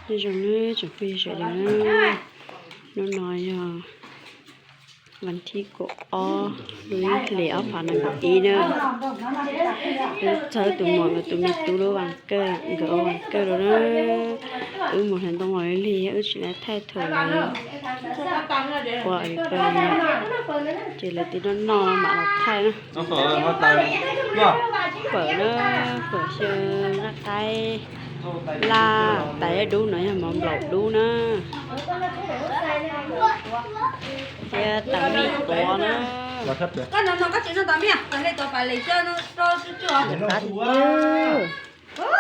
Nyob zoo nawb tsoom phooj ywg sawv daws na, hnub no yog vas thib kaum ob lub ib hlis ob phav nees nkaum ib na. Wb txog wb tus muam nkawd tus me tub lub vas kawj, nkawd ua vas kawj rau na. Wb mus hnav ntoo los lig lig, wb tsis lawv thaij thaum lawv ua pa, ces lawv twb noj noj mam los thaij na. Fawm na, fawm xyaw nqaij qaib, laj tais dub no yog mov nplaum dub na, thiab tas mij tuav na.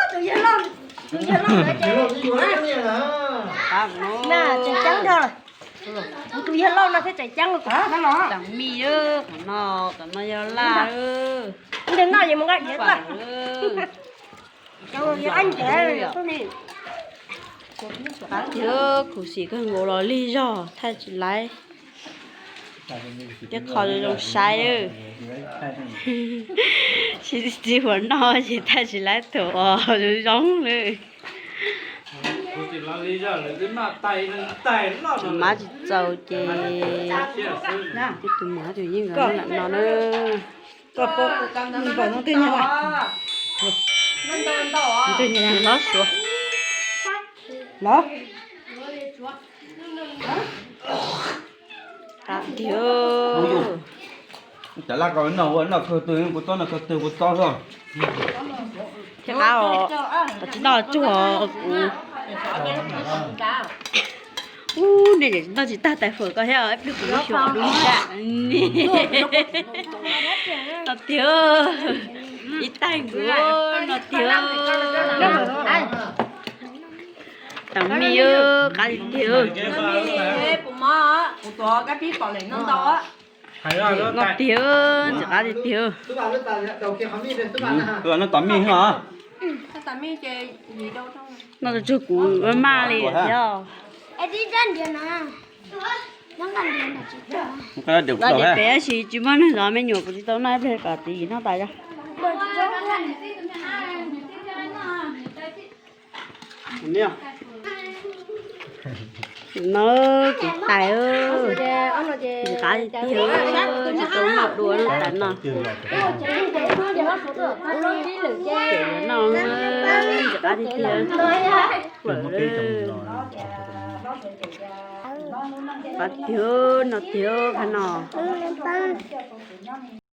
Tus yawg loj, tus yawg loj no ces tseem ceeb dhau lawm. Kuv tus yawg loj no thiaj tseem ceeb. Tas mij, qhov no, qhov no yog laj. Ntawm no ces mus nqa diav tuaj. Qab tiag, khuv xim kawg nkaus los lig zog thaij tsis laiv. Tej qho zoo saib lawm. Tsis txiv huam noj ces thaij tsis laiv thaum uas zoo zoo lawm. Mab tsis txaus ces ib tus muam tus yeej nkawd lam no na. Hlob Suav. Los. Qab tiag. Cov laj koj noj ua noj kawg twg, kuv txob noj kawg twg kuv txob xwb. Thiab qab os, koj tsis noj tsuag kuv. Ub, nej tseem tsis noj tsis tag tais fawm koj thiab, ib pliag kuv muab xyuas dub nrab. No tiag, ib tais nkuv, no tiag. Tas mij, qab tiag tiag. No tiag, ntxim qab tiag tiag. Noj tas mij os. Noj tas tsuag kuv maj li thiab. Ces pem tab sis tsis muaj neeg zov me nyuam, kuv tsis tau noj ib pliag kom txiv yim noj tas. No kuv tais, ntxim qab tiag tiag, tsis tau noj dua no tas no. Ces yuav noj, ntxim qab tiag tiag. Fawm lawm. Qab tiag, no tiag qab no.